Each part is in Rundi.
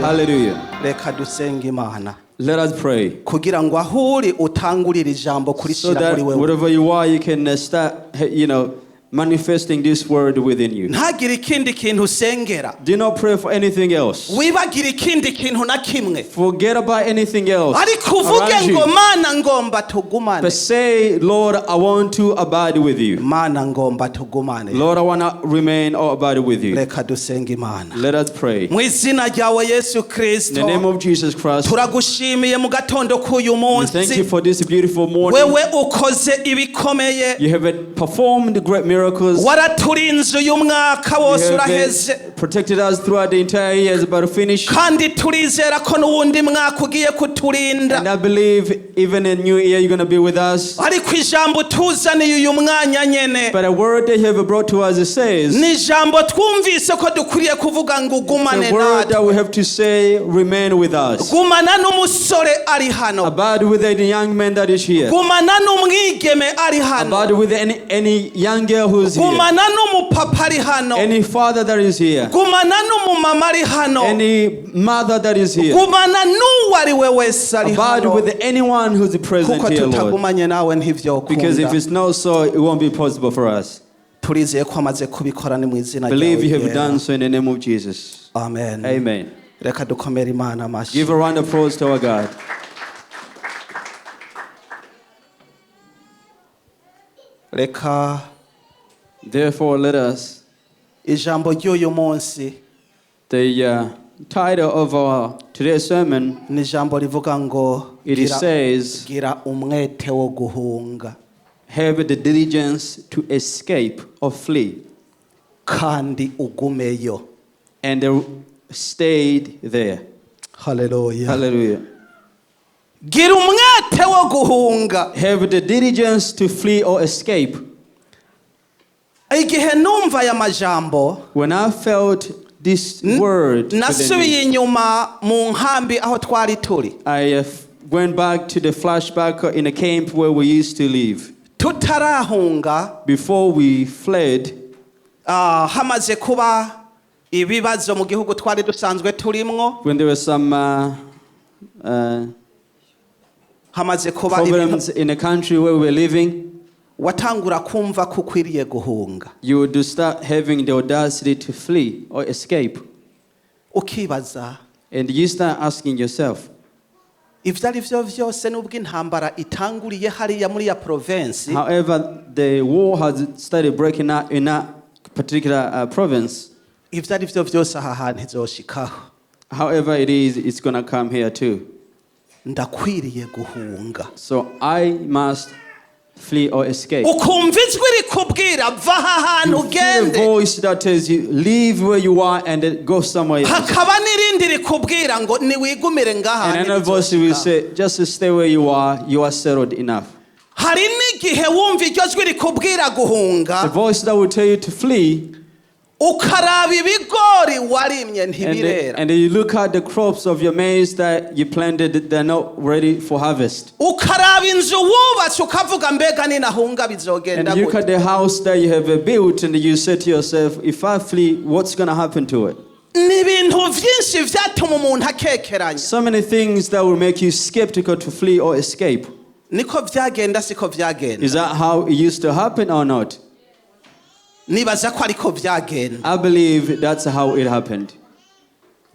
Hallelujah. Reka dusenge Imana. Let us pray. Kugira ngo aho uri utangurire ijambo So kurishira that muri wewe. wherever you are, you can start, manifesting this word within you. Ntagire ikindi kintu usengera. Do not pray for anything else. Wibagire ikindi kintu na kimwe. Forget about anything else Ariko uvuge around ngo you. Mana ngomba tugumane. But say, Lord, I want to abide with you. Mana ngomba tugumane. Lord, I want to remain or abide with you. Reka dusenge Imana. Let us pray. Mu izina ryawe Yesu In the Kristo, name of Jesus Christ, turagushimiye mu gatondo k'uyu we thank you munsi. for this beautiful morning. Wewe ukoze ibikomeye. You have performed great miracles. Waraturinze uyu mwaka You wose have uraheze. protected us throughout the entire year is about to finish. Kandi turizera ko n'uwundi mwaka ugiye kuturinda. And I believe even in new year you're going to be with us. Ariko ijambo tuzaniye uyu mwanya nyene, But a word that you have brought to us, it says, ni ijambo twumvise ko dukwiriye kuvuga ngo ugumane the word that natwe. we have to say, remain with us. Gumana n'umusore ari hano. Abide with any young man that is here. Gumana n'umwigeme ari hano. Abide with any young girl who's here. Gumana n'umupapa ari hano. Any father that is here. Gumana n'umumama ari hano. Any mother that is here. Gumana n'uwo ari we wese ari Abide hano. with anyone who's present Kuko here, Lord. tutagumanye nawe Because if ntivyokunda. it's not so, it won't be possible for us. Turizeye ko amaze kubikora ni mu izina Believe you ryawe have ryera. done so in the name of Jesus. Amen. Amen. Reka dukomere Imana amashyi. Give a round of applause to our God. Reka Therefore, let us, ijambo ry'uyu munsi the title of our today's sermon, ni ijambo rivuga ngo it says, gira umwete wo guhunga have the diligence to escape or flee, kandi ugumeyo. and they stayed there. Hallelujah. Hallelujah. Gira umwete wo guhunga. Have the diligence to flee or escape. Igihe numva aya majambo, When I felt this word within nasubiye me, inyuma mu nkambi aho twari turi. I went back to the flashback in a camp where we used to live. Tutarahunga, Before we fled, hamaze kuba ibibazo mu gihugu twari dusanzwe turimwo, when there were some hamaze kuba problems in the country where we were living, watangura kumva ko ukwiriye guhunga. you would start having the audacity to flee or escape. Ukibaza, And you start asking yourself, ivyo ari vyo vyose nubwo intambara itanguriye hariya muri ya province, however, the war has started breaking out in that particular province. Ivyo ari vyo vyose aha hantu izoshikaho. However it is, it's going to come here too. Ndakwiriye guhunga. So I must flee or escape. Ukumva ijwi rikubwira va aha hantu You hear a ugende. voice that tells you, leave where you are and then go somewhere else. Hakaba n'irindi rikubwira ngo niwigumire ngaha. And another voice will say, just stay where you are settled enough. Hari n'igihe wumva iryo jwi rikubwira guhunga, The voice that will tell you to flee, ukaraba ibigori warimye ntibirera. and then you look at the crops of your maize that you planted, they're not ready for harvest. Ukaraba inzu wubatse ukavuga mbega ninahunga bizogenda And you look gute. at the house that you have built and you say to yourself, if I flee, what's going to happen to it? Ni ibintu vyinshi vyatuma umuntu akekeranya. So many things that will make you skeptical to flee or escape. Niko vyagenda siko vyagenda. Is that how it used to happen or not? Nibaza ko ariko vyagenda. I believe that's how it happened.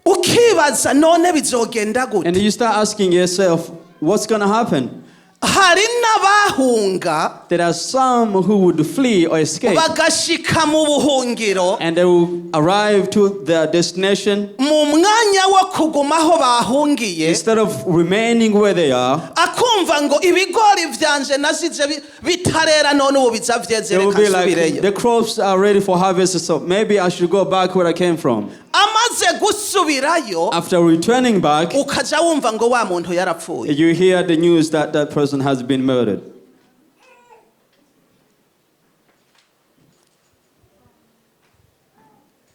Ukibaza none bizogenda gute. And you start asking yourself, what's going to happen? Hari n'abahunga, There are some who would flee or escape. bagashika mu buhungiro, And they will arrive to their destination. mu mwanya wo kuguma aho bahungiye, Instead of remaining where they are, akumva ngo ibigori vyanje nasize bitarera none ubu biza vyeze, they will reka be like, nsubireyo. the crops are ready for harvest, so maybe I should go back where I came from. Amaze gusubirayo, After returning back, ukaja wumva ngo wa muntu yarapfuye. you hear the news that that person has been murdered.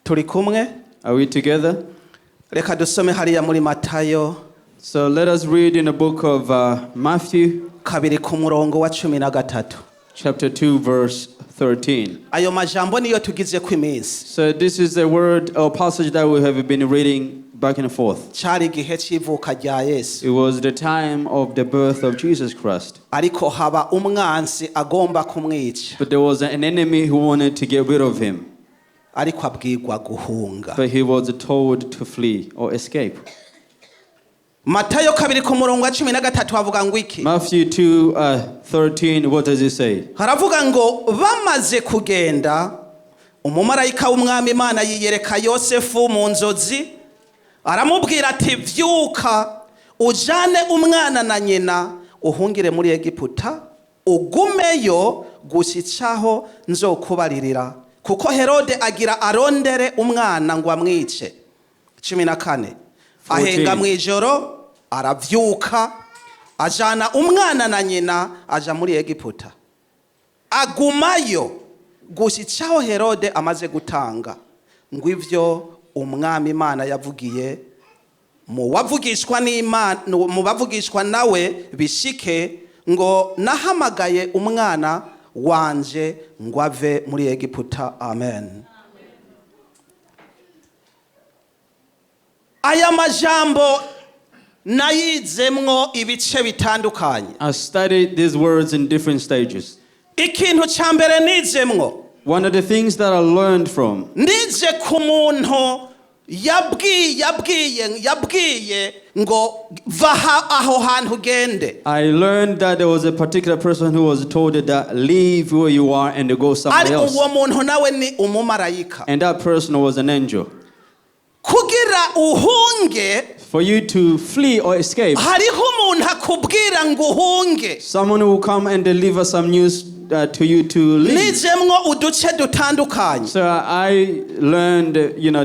Turi kumwe? Are we together? Reka dusome hariya muri Matayo So let us read in the book of Matthew, kabiri ku murongo wa 13. chapter 2, verse 13. Ayo majambo niyo tugize ko iminsi. So this is the word or passage that we have been reading back and forth. Cyari igihe cy'ivuka rya Yesu. It was the time of the birth of Jesus Christ. Ariko haba umwansi agomba kumwica. But there was an enemy who wanted to get rid of him. Ariko abwirwa guhunga. But he was told to flee or escape. Matayo 2 ku murongo wa 13 havuga ngo iki? Matthew 2 13, what does it say? Haravuga ngo bamaze kugenda umumarayika w'umwami Imana yiyereka Yosefu mu nzozi aramubwira ati vyuka ujane umwana na nyina uhungire muri Egiputa ugumeyo gushitsaho nzokubaririra kuko Herode agira arondere umwana ngo amwice. 14 ahenga mu ijoro aravyuka ajana umwana na nyina aja muri Egiputa agumayo gushitsaho Herode amaze gutanga ngo ivyo umwami Imana yavugiye mu wavugishwa n'Imana mu bavugishwa nawe bishike ngo nahamagaye umwana wanje ngo ave muri Egiputa. Amen. Aya majambo nayizemwo ibice bitandukanye. I studied these words in different stages. Ikintu ca mbere nizemwo, One of the things that I learned from, nize ku muntu yabwiye yabwiye yabwiye ngo va aho hantu ugende. I learned that there was a particular person who was told that leave where you are and go somewhere Ari else. uwo muntu nawe ni umumarayika. And that person was an angel. Kugira uhunge, For you to flee or escape, hariho umuntu akubwira ngo uhunge. someone will come and deliver some news to you to leave. Nizemwo uduce dutandukanye. So I learned,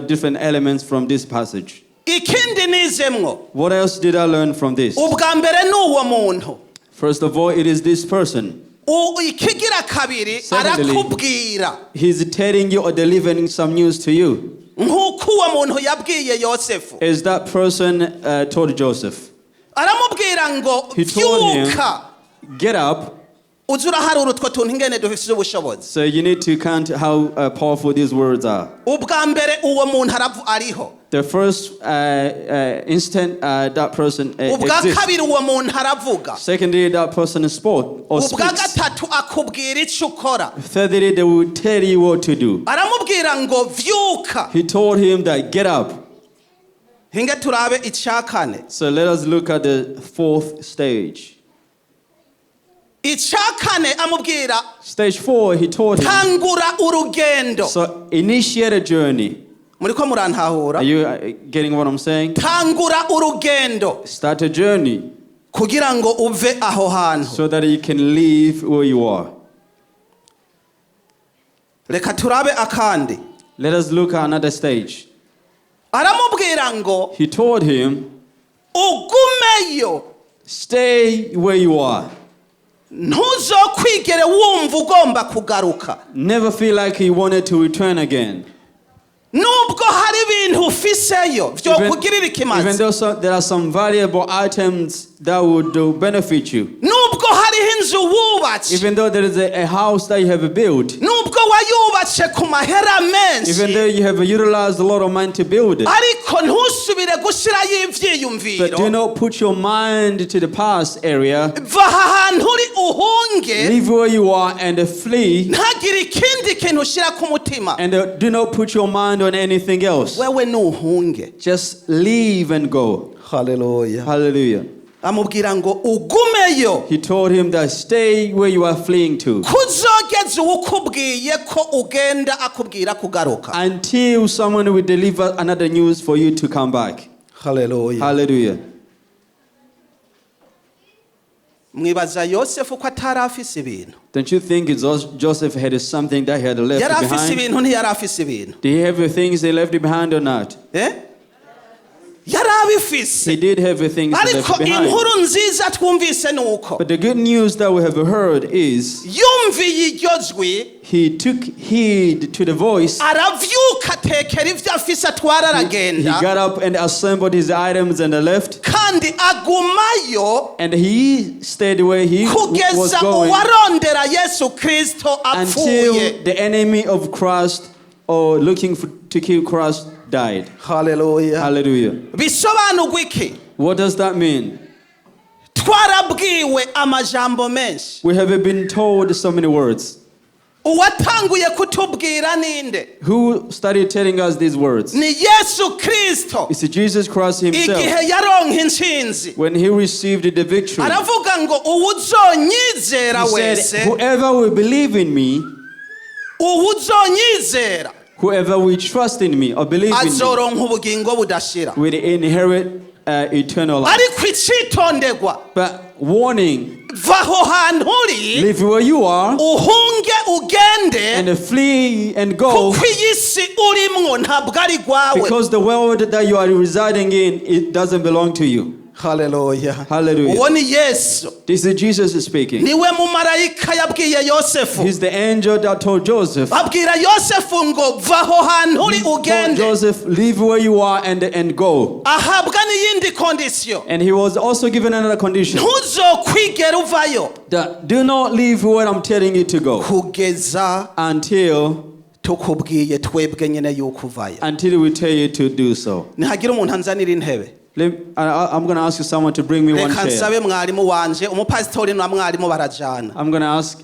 different elements from this passage. Ikindi nizemwo, What else did I learn from this? ubwa mbere ni uwo muntu. First of all, it is this person. Ikigira kabiri Secondly, arakubwira. he's telling you or delivering some news to you. Nk'uko uwo muntu yabwiye Yosefu. Is that person told Joseph. Aramubwira ngo He told him, vyuka get up. uze uraharura utwo tuntu ingene dufise ubushobozi. So you need to count how powerful these words are. Ubwa mbere uwo muntu ariho. The first instant that person Ubwa exists. kabiri uwo muntu aravuga. Secondly, that person spoke or Ubwa speaks. gatatu akubwira icyo ukora. Thirdly, they will tell you what to do. Aramubwira ngo vyuka. He told him that get up. Hinge turabe icya kane. So let us look at the fourth stage. Icya kane amubwira Stage 4, he told him, tangura urugendo. so initiate a journey. Muriko murantahura? Are you getting what I'm saying? Tangura urugendo. Start a journey. Kugira ngo uve aho hantu. So that you can leave where you are. Reka turabe akandi. Let us look at another stage. Aramubwira ngo He told him, ugumeyo. Stay where you are. Ntuzokwigere wumva ugomba kugaruka. Never feel like you wanted to return again. Nubwo hari ibintu ufiseyo vyokugirira ikimazi. Even though there are some valuable items that would benefit you. Nubwo hariho inzu wubatse. Even though there is a house that you have built. Nubwo wayubatse ku mahera menshi. Even though you have utilized a lot of money to build it. Ariko ntusubire gushirayo ivyiyumviro. But do not put your mind to the past area. Va aha hantu uri uhunge. Leave where you are and flee. Ntagire ikindi kintu ushira ku mutima. And do not put your mind on anything else. Wewe nuhunge. Just leave and go. Hallelujah. Hallelujah. Amubwira ngo ugumeyo. He told him that stay where you are fleeing to. Kuzogeza uwukubwiye ko ugenda akubwira kugaruka. Until someone will deliver another news for you to come back. Hallelujah. Hallelujah. Mwibaza Yosefu ko atari afise ibintu. Don't you think Joseph had something that he had left Yari afise behind? ibintu ntiyari afise ibintu. Did he have things he left behind or not? Eh? Yari abifise. He did have things he left Ariko behind. inkuru nziza twumvise nuko. But the good news that we have heard is Yumviye iryo jwi, he took heed to the voice. aravyuka atekera ivyo afise atwara aragenda. He got up and assembled his items and left. Kandi agumayo And he stayed where he was kugeza going uwarondera Yesu Kristo apfuye. until the enemy of Christ or looking to kill Christ died. Haleluya. Hallelujah. Bisobanurwa iki? What does that mean? Twarabwiwe amajambo menshi. We have been told so many words. Uwatanguye kutubwira ninde? Who started telling us these words? Ni Yesu Kristo. It's Jesus Christ himself. Igihe yaronka intsinzi, When he received the victory, aravuga ngo uwuzonyizera he said, wese, "Whoever will believe in me, uwuzonyizera whoever will trust in me or believe in me, azoronka ubugingo budashira. will inherit eternal life." Ariko icitonderwa, But warning, va aho hantu uri, leave where you are uhunge ugende, and flee and go, kuko iyi si urimwo ntabwo ari rwawe. because the world that you are residing in, it doesn't belong to you. Haleluya. Hallelujah. Uwo ni Yesu. This is Jesus speaking. Niwe mumarayika yabwiye Yosefu, He's the angel that told Joseph, abwira Yosefu ngo va aho hantu uri told ugende. Joseph, leave where you are and go. Ahabwa n'iyindi condition: And he was also given another condition, ntuzokwigera uvayo that do not leave where I'm telling you to go kugeza until tukubwiye twebwe nyine yuko uvayo. until we tell you to do so. Nihagira umuntu anzanira intebe. I'm going to ask you someone to bring me one Reka chair. nsabe mwarimu wanje, umupasitori na mwarimu barajana. I'm going to ask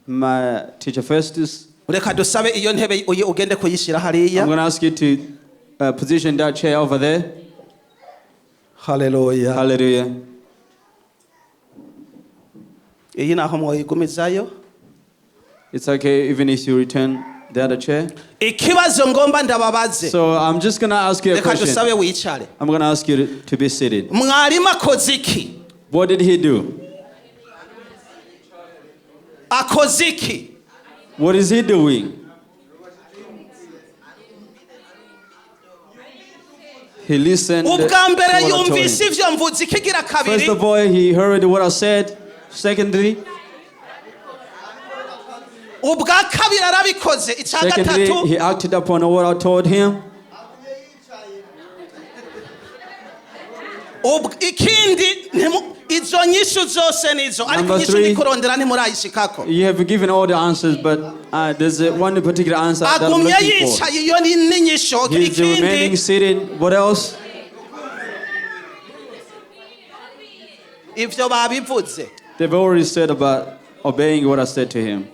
my teacher Festus. Reka dusabe iyo ntebe uyi ugende kuyishyira hariya. I'm going to ask you to position that chair over there. Haleluya. Hallelujah. Iyi naho mwoyigumizayo. It's okay even if you return the other chair. Ikibazo ngomba ndababaze. So I'm just going to ask you a Reka question. dusabe wicare. I'm going to ask you to be seated. Mwarimu akoze iki? What did he do? Akoze iki? What is he doing? He listened to Ubwa what mbere I told yumvise him. ivyo mvuze, ikigira kabiri, First of all, he heard what I said. Secondly, ubwa kabiri arabikoze, icya secondly, gatatu, he acted upon what I told him. Ikindi izo nyishu zose nizo, ariko Number inyishu three. ndi kurondera ntimurayishikako. You have given all the answers, but there's one particular answer that I'm Agumye looking for. yicaye, iyo ni n'inyishu. He's remaining Ikindi, seated. What else? ivyo babivuze. They've already said about obeying what I said to him.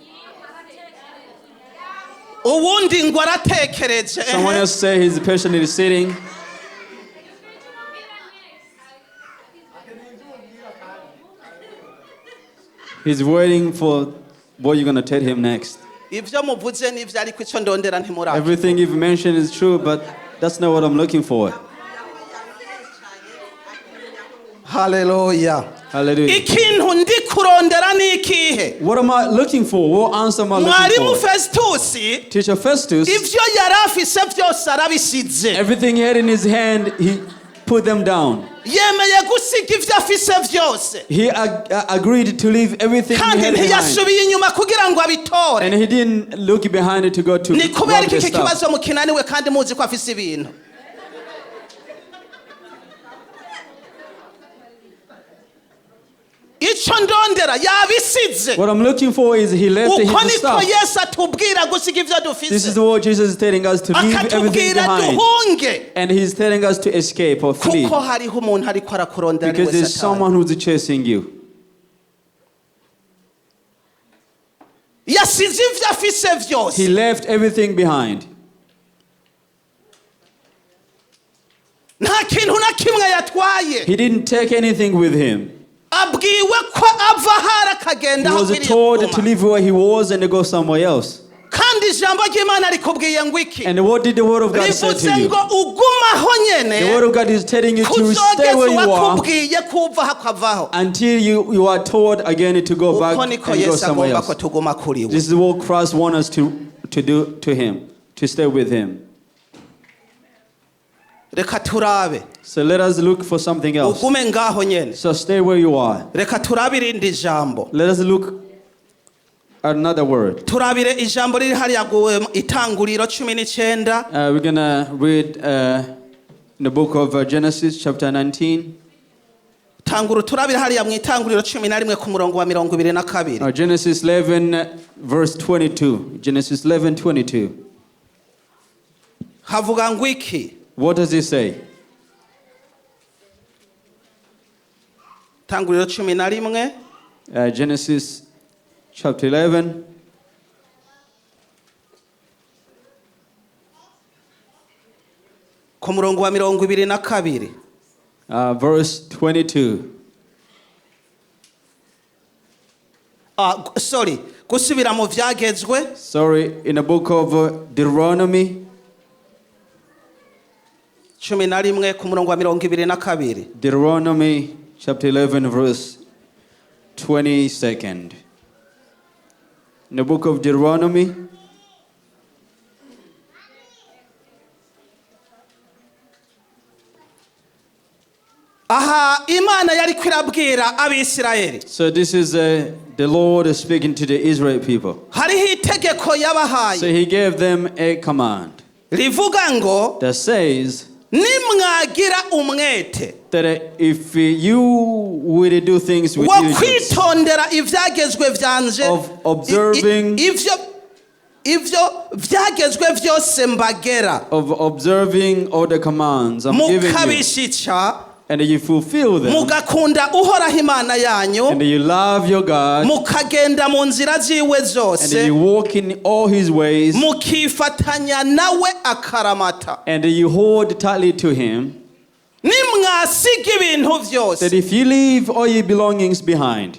Uwundi ngo aratekereje. Someone else say he's patiently sitting. He's waiting for what you're going to tell him next. Ivyo muvuze n'ivyo, ariko ico ndondera ntimuraki. Everything you've mentioned is true, but that's not what I'm looking for. Haleluya. Hallelujah. Ikintu ndi kurondera ni ikihe? What am I looking for? What answer am I looking Mwarimu for? Fesitusi, Teacher Festus, ivyo yari afise byose arabisize. everything he had in his hand, he put them down. Yemeye gusiga ivyo afise byose, He agreed to leave everything he kandi had behind. ntiyasubiye inyuma kugira ngo abitore. And he didn't look behind it to go to Ni kubera rob iki the iki stuff. kibazo mukinaniwe kandi muzi ko afise ibintu? Ico ndondera yabisize. What I'm looking for is he left Uko his niko stuff. Yesu atubwira gusiga ivyo This dufise, is what Jesus is telling us, to leave everything akatubwira behind. duhunge, And he's telling us to escape or flee. kuko hariho umuntu ariko arakurondera, ari Because we there's Satani. someone who's chasing you. Yasize ivyo afise He vyose. left everything behind. Nta kintu na kimwe yatwaye. He didn't take anything with him. Abwiwe ko ava ahari akagenda He aho was akwiriye told to kuguma. leave where he was and to go somewhere else. Kandi ijambo ry'Imana rikubwiye ngo iki? And what did the word of God say Rivuze to you? ngo ugumaho nyene The word of God is telling you to stay kuzogeza where you are uwakubwiye kuva hakavaho. until you are told again to go back Uko and niko go Yesu somewhere agomba ko else. tuguma kuri we. This is what Christ wants us to do to him, to stay with him. Reka turabe. So let us look for something else. Ugume ngaho nyene. So stay where you are. Reka turabe irindi jambo. Let us look at another word. Turabire ijambo riri hariya itanguriro 19. We're going to read in the book of Genesis, chapter 19. Tangura turabire hariya mu itanguriro 11 ku murongo wa 22. Genesis 11, verse 22. Genesis 11, 22. Havuga ngo iki? What does it say? Tanguriro 11. Genesis chapter 11. Ku murongo wa 22. Verse 22. Ah, sorry, gusubira mu vyagezwe. Sorry, in the book of Deuteronomy. 11 ku murongo wa 22. Deuteronomy chapter 11, verse 22nd. In the book of Deuteronomy. Aha Imana yari kwirabwira Abisirayeli. So this is the Lord is speaking to the Israel people. Hariho itegeko yabahaye. So he gave them a command. Rivuga ngo that says nimwagira umwete that if you will do things with wo diligence, kwitondera ivyagezwe vyanje of observing ivyo vyagezwe vyose mbagera of observing all the commands I'm giving you, mukabishica and you fulfill them, mugakunda Uhoraho Imana yanyu and you love your God, mukagenda mu nzira ziwe and zose you walk in all his ways, mukifatanya nawe akaramata and you hold tightly to him, nimwasiga ibintu vyose that if you leave all your belongings behind,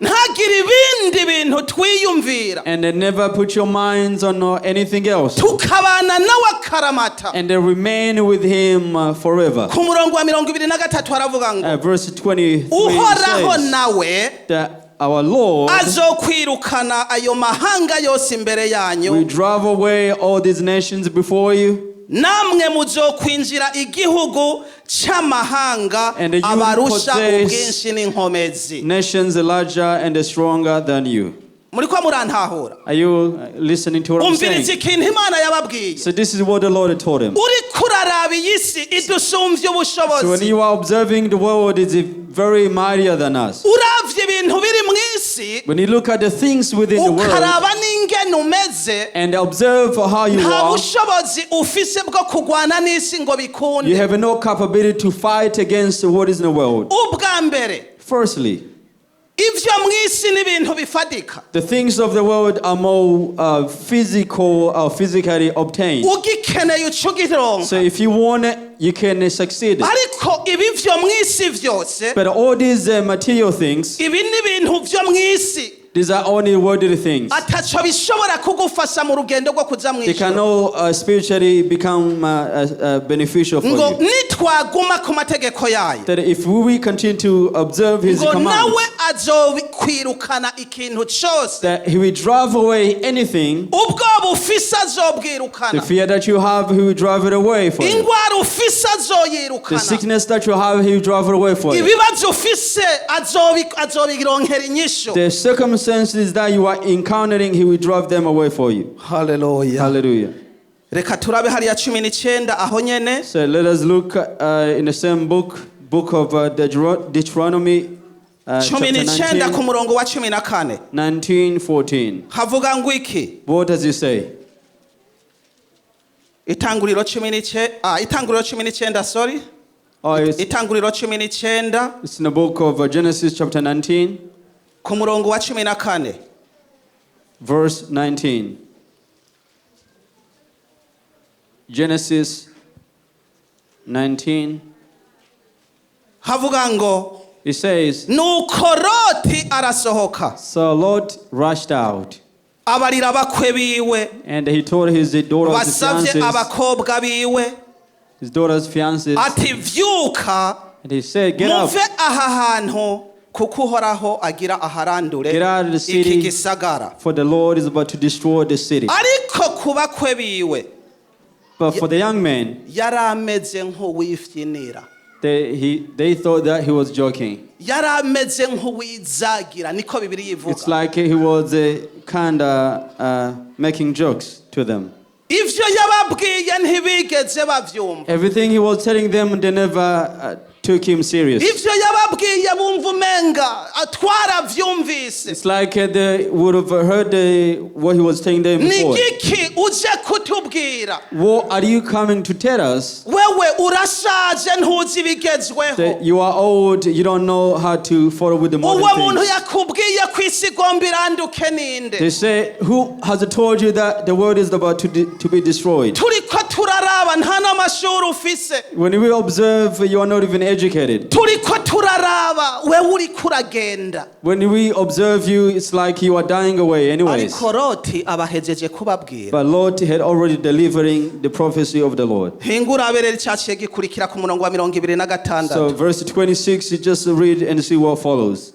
ntagire ibindi bintu twiyumvira and then never put your minds on anything else, tukabana nawe akaramata and then remain with him forever. Ku murongo wa 23 haravuga ngo Verse 23 Uhoraho says nawe that our Lord azokwirukana ayo mahanga yose imbere yanyu will drive away all these nations before you, namwe muzokwinjira igihugu c'amahanga And you abarusha possess ubwinshi n'inkomezi. nations larger and stronger than you. Muriko murantahura? Are you listening to what I'm Umviriza saying? ikintu Imana yababwiye. So this is what the Lord told him. Uriko uraraba iyi si idusumvye So when ubushobozi you are observing the world, it's very mightier than us. uravye ibintu biri mw'isi When you look at the things within the world ukaraba n'ingene umeze and observe how you nta are, bushobozi ufise bwo kurwana n'isi ngo you bikunde. have no capability to fight against what is in the world. Ubwa mbere Firstly, ivyo mw'isi n'ibintu bifadika. the things of the world are more physical or physically obtained. Ugikeneye uca ugironka. So if you want it, you can succeed. Ariko ibi vyo mw'isi vyose But all these material things, ibi n'ibintu vyo mw'isi these are only worldly things. ataco bishobora kugufasha mu rugendo rwo kuja They mw'ijuru. cannot spiritually become beneficial for Ngo you. nitwaguma ku mategeko yayo That if we continue to observe his ngo commands, nawe azokwirukana ikintu cose that he will drive away anything, ubwoba ufise the azobwirukana fear that you have, he will drive it away for you. ingwara ufise The azoyirukana sickness that you have, he will drive it away for you. ibibazo ufise azobironkera inyishu. The circumstances that you are encountering, he will drive them away for you. Haleluya. Hallelujah. Reka turabe hariya 19 aho nyene. So let us look in the same book, book of Deuteronomy, cumi chapter n'icenda ku 19, murongo wa 14. 19, 14. Havuga ngo iki? What does it say? Itanguriro itanguriro 19, sorry. Oh, it's, Itanguriro 19 it's in the book of Genesis chapter 19, ku murongo wa 14. verse 19. Genesis 19. Havuga ngo It says, nuko Loti arasohoka So Lot rushed out, abarira abakwe biwe and he told his daughter's basavye fiancés, abakobwa biwe his daughter's fiancés, ati vyuka and he said, "Get up, muve aha hantu kuko Uhoraho agira aharandure Get out of the city. iki gisagara. for the Lord is about to destroy the city." Ariko ku bakwe biwe But for the young man, yari ameze nk'uwifyinira they thought that he was joking. Yari ameze nk'uwizagira niko Bibiliya It's ivuga. like he was kind of making jokes to them. Ivyo yababwiye ntibigeze bavyumva. Everything he was telling them, they never took him serious. Ivyo yababwiye bumva umenga ah, twaravyumvise. It's like they would have heard what he was telling them Ni before. giki uje kutubwira? What are you coming to tell us? Wewe urashaje ntuzi ibigezweho. That you are old, you don't know how to follow with the Uwo modern muntu things. yakubwiye ko isi igomba iranduke ninde? They say, "Who has told you that the world is about to be destroyed?" Turiko turaraba nta n'amashuri ufise. When we observe, you are not even educated. Turiko turaraba wewe uriko uragenda. When we observe you, it's like you are dying away anyways. Ariko Loti abahejeje kubabwira. But Lot had already delivering the prophecy of the Lord. Hingura rero icyaciye gikurikira ku murongo wa mirongo ibiri na So gatandatu. verse 26, you just read and see what follows.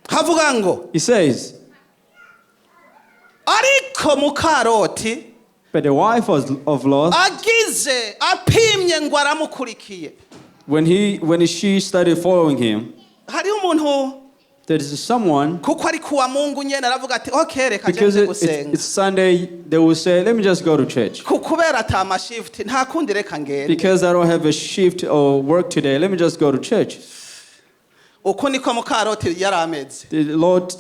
Havuga ngo It says, ariko muka Loti "But the wife of Lot, agize apimye ngo aramukurikiye. when she started following him, Hariho umuntu there is someone, kuko ari kuwa Mungu nyene aravuga ati okay reka because nje gusenga it's Sunday, they will say, 'Let me just go to church.' Ku- kubera ata mashift nta kundi reka ngende. Because I don't have a shift or work today, let me just go to church." Uko niko muka Loti yari ameze. The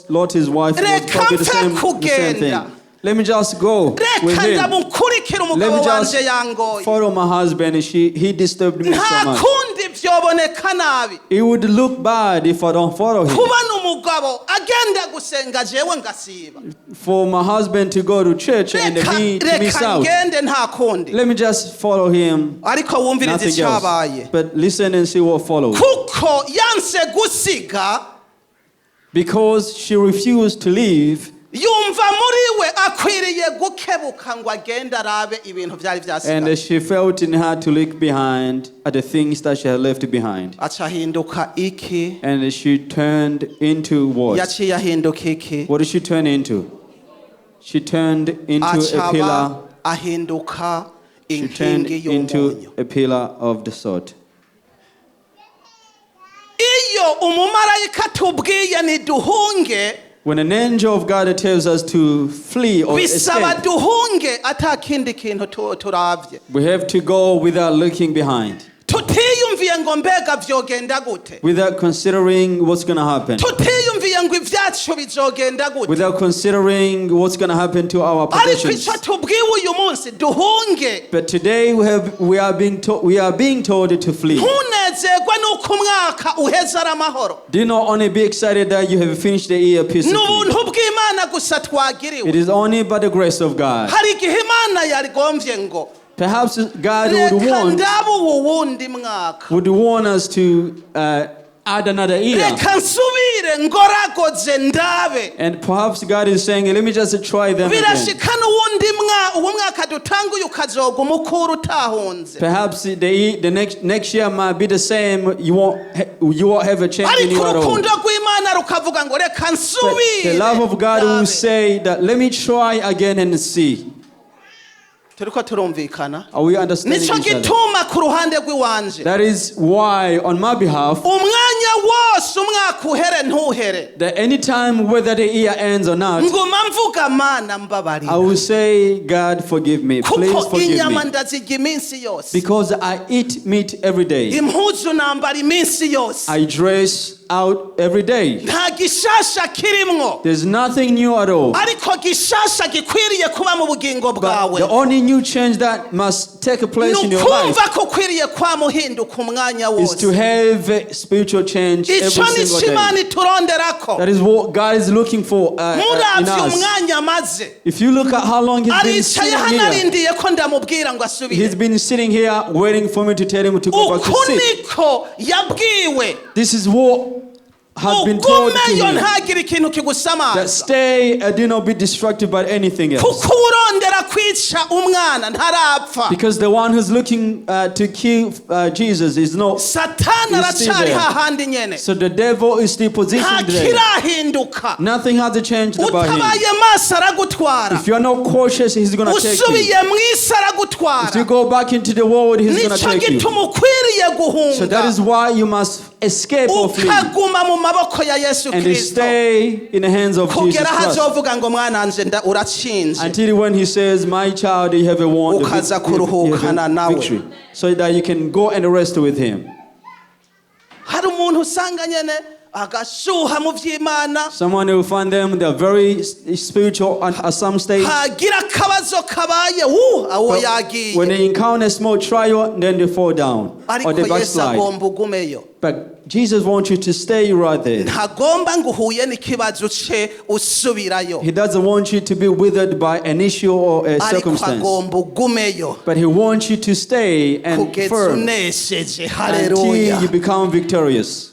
Lot, his wife, was Reka probably mfe the same thing. kugenda. Let me just go with Reka him. ndamukurikira Let umugabo me just wanje yangoye. follow my husband. He disturbed me so Nta much. kundi vyoboneka nabi It would look bad if I don't follow him. kubona umugabo agenda gusenga jewe ngasiba. For my husband to go to church and Reka me to miss reka out. ngende nta kundi. Let me just follow him. Ariko wumvirize Nothing icyabaye. else. But listen and see what follows. Kuko yanse gusiga Because she refused to leave, yumva muri we akwiriye gukebuka ngo agende arabe ibintu byari and byasigaye. she felt in her to look behind at the things that she had left behind. Aca ahinduka iki? And she turned into what? Yaciye ahinduka iki? What did she turn into? She turned into a Aca aba pillar. ahinduka She turned inkingi y'umunyu. into a pillar of the salt. Iyo umumarayika atubwiye ntiduhunge When an angel of God tells us to flee or bisaba escape, duhunge ata kindi kintu tu- turavye we have to go without looking behind, tutiyumviye ngo mbega vyogenda gute without considering what's going to happen, tutiyumviye ngo ibyacu bizogenda gute without considering what's going to happen to our ariko possessions. icyo tubwiwe uyu munsi duhunge. But today we are being told to flee. Ntunezerwe n'uko umwaka uheze ari amahoro. Do not only be excited that you have finished the year Ni peacefully. ubuntu bw'Imana gusa twagiriwe. It is only by the grace of God. Hari igihe Imana yarigombye ngo Perhaps God would reka want ndabe uwu wundi mwaka would want us to add another year. reka nsubire ngoragoze ndabe. And perhaps God is saying, "Let me just try them again." Birashika n'uwundi mwa uwo mwaka dutanguye ukazoga umukuru utahunze. Perhaps the next year might be the same. You won't have a change in Ariko you at all. urukundo rw'Imana rukavuga ngo reka But nsubire the love of God will ndabe. say that, "Let me try again and see." Turiko turumvikana? Are we understanding Nico each other? gituma ku ruhande rw'iwanje That is why, on my behalf, umwanya wose umwaka uhere ntuhere that anytime whether the year ends or not, nguma mvuga Mana mbabarira I will say, "God, forgive me. Please kuko forgive inyama me." ndazirya iminsi yose Because I eat meat every day. impuzu nambara iminsi yose I dress out every day. nta gishasha kirimwo There's nothing new at all. ariko gishasha gikwiriye kuba mu bugingo But bwawe the only new change that must take place ni in your life ukumva ko ukwiriye kwamuhinduka umwanya is to wose. have a spiritual change every Icyo ni single cyo Imana day. ituronderako. That is what God is looking for in Muravye us. umwanya amaze If you look at how long he's been aricaye sitting hano here, arindiye ko ndamubwira ngo he's asubire. been sitting here waiting for me to tell him to go back to Uku sit. niko yabwiwe This is what has been told to ugumeyo him. ntagire ikintu That kigusamaza stay and do not be distracted by anything else. kuko urondera kwica umwana ntarapfa. Because the one who's looking to kill Jesus is not. Satani He's still aracyari there. hahandi nyene So the devil is still nta positioned there. kirahinduka. Nothing has changed about him. Utabaye maso aragutwara. If you are not cautious, he's going to take you. Usubiye mu isi If you aragutwara. go back into the world, he's going to Nicyo take you. gituma ukwiriye So that guhunga is why you must escape or flee ukaguma mu maboko ya Yesu and Kristo stay in the hands of Jesus kugera aho Christ. azovuga ngo mwana wanje nda uratsinze Until when he says, "My child, you have a won the Ukaza you have kuruhukana a nawe. victory," so that you can go and rest with him. Hari umuntu usanga nyene agashuha mu vy'Imana. Someone who find them, they're very spiritual at some stage. Hagira akabazo kabaye wu awo But yagiye. when they encounter a small trial, then they fall down or Ariko they Yesu backslide. agomba ugumeyo. But Jesus wants you to stay right there. Ntagomba ngo uhuye n'ikibazo uce usubirayo. He doesn't want you to be withered by an issue or a Ariko circumstance. agomba ugumeyo But he wants you to stay and kugeza firm unesheje. until Haleluya. you become victorious.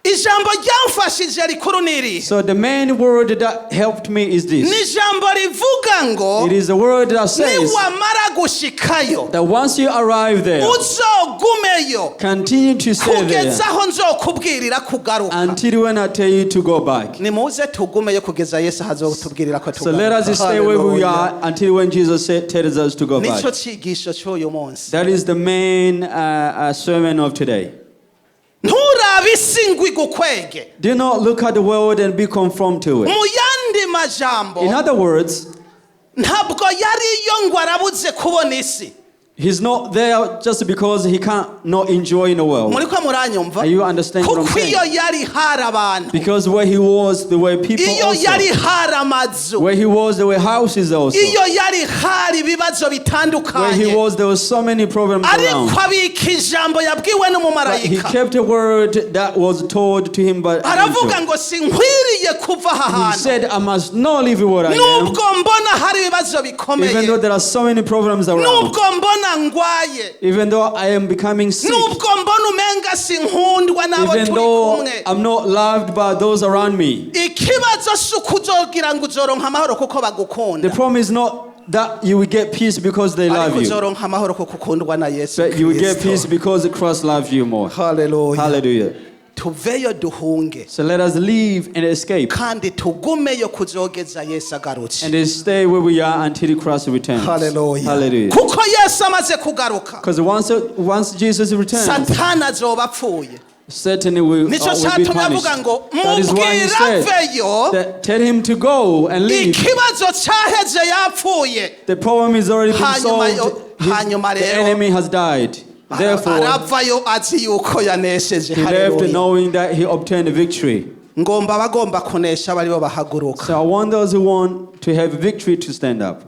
Ijambo ryamfashije rikuru ni iri. So the main word that helped me is Ni this. ijambo rivuga ngo It is the word that says niwamara gushikayo that once you arrive there, uzogumeyo continue to stay there kugeza aho nzokubwirira kugaruka. until when I tell you to go back. Nimuze tugumeyo kugeza Yesu azotubwirira ko So let us stay where we are until when Jesus tells us to go Nicyo back. cigisho cy'uyu munsi. That is the main sermon of today. Nturabe isi ngo igukwege. Do not look at the world and be conformed to it. Mu yandi majambo, In other words, ntabwo yariyo ngo arabuze kubona isi. he's not there just because he can't not enjoy in the world. Muri ko muranyumva? Are you understand what I'm Kuko saying? iyo yari hari abantu, Because where he was, there were people iyo also. yari hari amazu, Where he was, there were houses also. iyo yari hari ibibazo Where he bitandukanye, was, there were so many problems around. ariko abika ijambo yabwiwe But he n'umumarayika. kept a word that was told to him by an Aravuga angel. ngo sinkwiriye kuva aha He hantu, said, "I must not leave where I am, nubwo mbona hari ibibazo even bikomeye, though there are so many problems around, nubwo mbona ngwaye, even though I am becoming sick, nubwo mbona umenga sinkundwa n'abo even turi though kumwe. I'm not loved by those around me." Ikibazo si uko uzogira ngo uzoronka amahoro kuko The bagukunda, problem is not that you will get peace because they love ariko you, uzoronka amahoro kuko ukundwa na Yesu but you will get Kristo. peace because Christ loves you more. Haleluya. Hallelujah. Tuveyo duhunge, So let us leave and escape kandi tugumeyo kuzogeza Yesu agarutse. and stay where we are until Christ returns. Haleluya. Hallelujah. Kuko Yesu amaze kugaruka, Because once Jesus returns, Satani azoba apfuye. Satan Nicyo will be cyatumye punished. avuga ngo That is why he mubwire said aveyo, that tell him to go and leave. ikibazo cyaheze yapfuye. The problem is already been Hanyuma solved. Hanyuma The rero enemy has died. Therefore, aravayo azi yuko yanesheje. he left Haleluya. knowing that he obtained victory. Ngomba abagomba kunesha baribo bahaguruka. So I want those who want to have victory to stand up.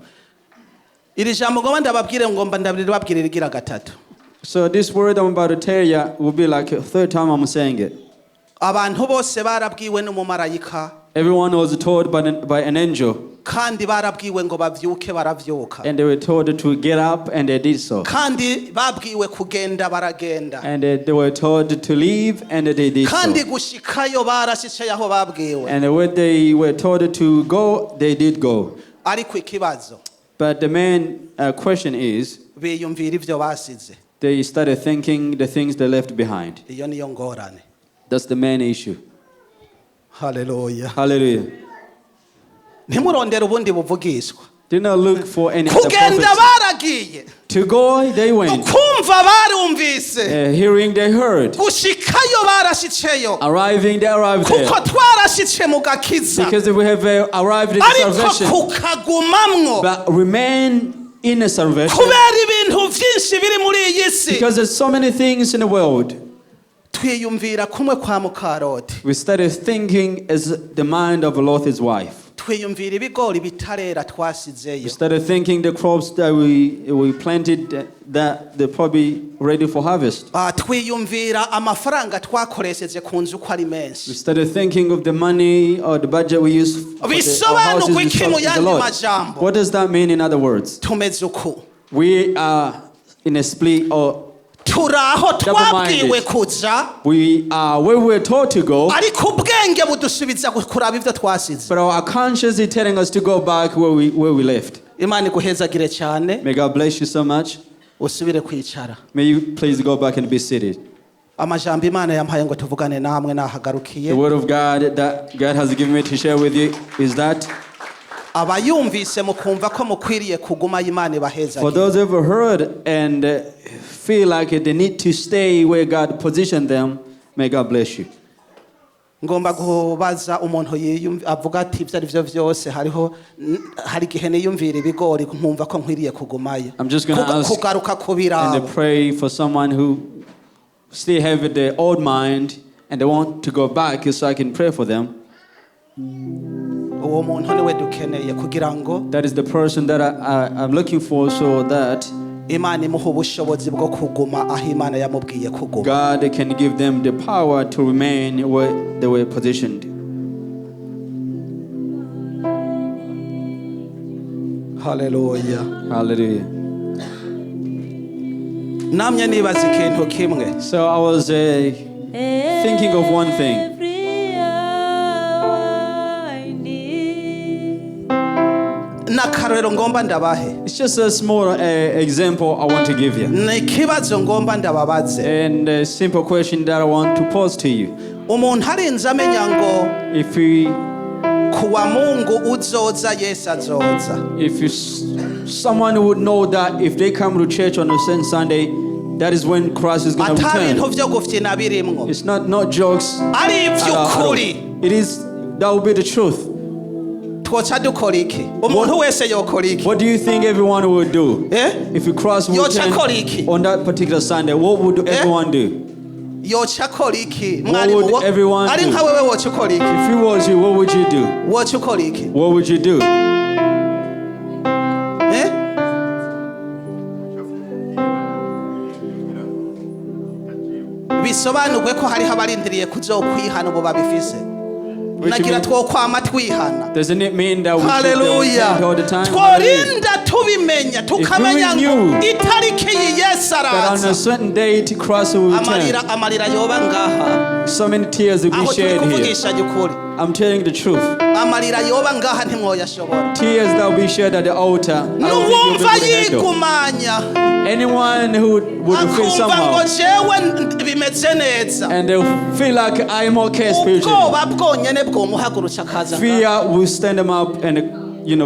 Iri jambo ngomba ndababwire, ngomba ndababwire rigira gatatu. So this word I'm about to tell you will be like a third time I'm saying it. Abantu bose barabwiwe n'umumarayika, Everyone was told by an angel, kandi barabwiwe ngo bavyuke, baravyuka, and they were told to get up, and they did so. kandi babwiwe kugenda, baragenda, And they were told to leave, and they did so. kandi gushikayo barashitse aho babwiwe. And when they were told to go, they did go. Ariko ikibazo, But the main question is, biyumvira ivyo basize. they started thinking the things they left behind. Iyo niyo ngorane. That's the main issue. Haleluya. Hallelujah. Ntimurondere ubundi buvugishwa. Did not look for any other Kugenda prophet. baragiye, To go, they went. kumva barumvise, Hearing, they heard. gushikayo barashitseyo, Arriving, they arrived there. kuko twarashitse mu gakiza, Because we have arrived in ariko salvation. kukagumamwo But remain in the salvation. kubera ibintu byinshi biri muri iyi si. Because there's so many things in the world. Twiyumvira kumwe kwa muka Loti. We started thinking as the mind of Lot's wife. Twiyumvira ibigori bitarera twasizeyo. We started thinking the crops that we planted that they're probably ready for harvest. Ah, twiyumvira amafaranga twakoresheje ku nzu ko ari We menshi. started thinking of the money or the budget we used for our houses Bisobanurwa is iki mu a yandi lot. majambo? What does that mean in other words? Tumeze uku. We are in a split, or Turi aho Double-minded. twabwiwe kuja, we are where we were told to go, ariko ubwenge budusubiza kuraba ibyo twasize. but our conscience is telling us to go back where we left. Imana iguhezagire cyane. May God bless you so much. Usubire kwicara. May you please go back and be seated. Amajambo Imana yampaye ngo tuvugane namwe nahagarukiye. The word of God that God has given me to share with you is that Abayumvise mukumva ko mukwiriye kuguma, Imana for ibahezagire. those who have heard and feel like they need to stay where God positioned them, may God bless you. Ngomba kubaza umuntu avuga ati ibyo ari byo byose hariho hari igihe niyumvira ibigori nkumva ko nkwiriye kugumayo. I'm just gonna ask Kugaruka And kubiraba. I pray for someone who still have the old mind and they want to go back, so I can pray for them. Uwo muntu niwe dukeneye kugira ngo That is the person that I'm looking for, so that Imana imuha ubushobozi bwo kuguma aho Imana yamubwiye kuguma. God can give them the power to remain where they were positioned. Haleluya. Hallelujah. Namye nibaza ikintu kimwe. So I was thinking of one thing. Every hour I need. N'akarorero ngomba ndabahe. It's just a small example I want to give you. Ni ikibazo ngomba ndababaze. And a simple question that I want to pose to you. Umuntu arinze amenya ngo If we, kuwa Mungu uzoza Yesu azoza, if you, someone would know that if they come to church on a certain Sunday, that is when Christ is going to ata bintu return. vyo gufyina birimwo, It's not jokes ari at all. ivy'ukuri, It is that will be the truth. Twoca dukora iki? Umuntu wese yokora iki? What do you think everyone would do? Eh? If Christ would Yoca return akora iki? on that particular Sunday, what would Eh? everyone do? Yoca akora iki? What Mwarimu would everyone ari do? nka wewe woca ukora iki? If it was you, what would you do? Woca ukora iki? What would you do? Eh? Bisobanurwe ko hariho abarindiriye kuzokwihana ubu babifise. Which Nagira mean- twokwama twihana. Doesn't it mean that we should Haleluya. repent all the time? Hallelujah. Tworinda tubimenya tukamenya If we ngo knew itariki iyi Yesu That on araza, a certain date Christ will return. Amarira amarira yoba ngaha. So many tears will be Aho turi shed here. kuvugisha ukuri, I'm telling the truth. Amarira yoba ngaha ntimwoyashobora. Tears that will be shed at the altar, I don't think you'll be N'uwumva able to handle. yigumanya, Anyone who would feel akumva ngo somehow jewe bimeze neza, and they'll feel like I'm okay spiritually. Ubwoba bwonyene bwomuhagurutsa akaza ngaha. Fear will stand them up and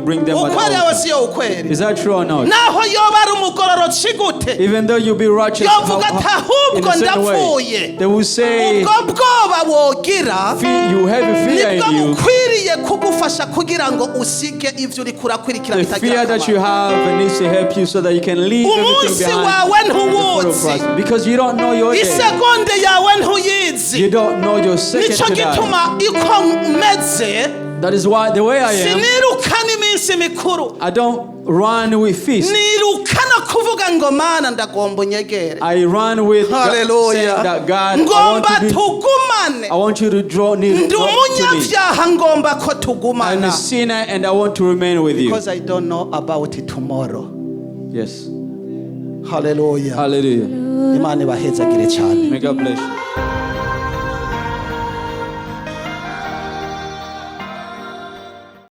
bring them at the Ukweli aho altar. siyo ukweli? Is that true or not? Naho yoba ari umugororotsi gute, Even though you be righteous yovuga ati in ahubwo a certain way, ndapfuye, they will say ubwo bwoba wogira fear, you have a fear nibwo in you. bukwiriye kugufasha kugira ngo usige ivyo uriko urakurikira The bitagira fear that you akamaro. have needs to help you so that you can leave everything Umunsi behind wawe and follow ntuwuzi. Christ. Because you don't know your day. Isegonde yawe ntuyizi. You don't know your second Nico to die. gituma iko meze, That is why the way I am, siniruka n'iminsi mikuru, I don't run with feast. Niruka no kuvuga ngo Mana ndagomba unyegere. I run with God, saying Haleluya. that God, I want, Ngomba to be, tugumane. I want you to draw near Ndi to me. umunyabyaha ngomba ko I'm tugumana. a sinner and I want to remain with you. Because I don't know about tomorrow. Yes. Haleluya. Hallelujah. Imana ibahezagire cyane. May God bless you.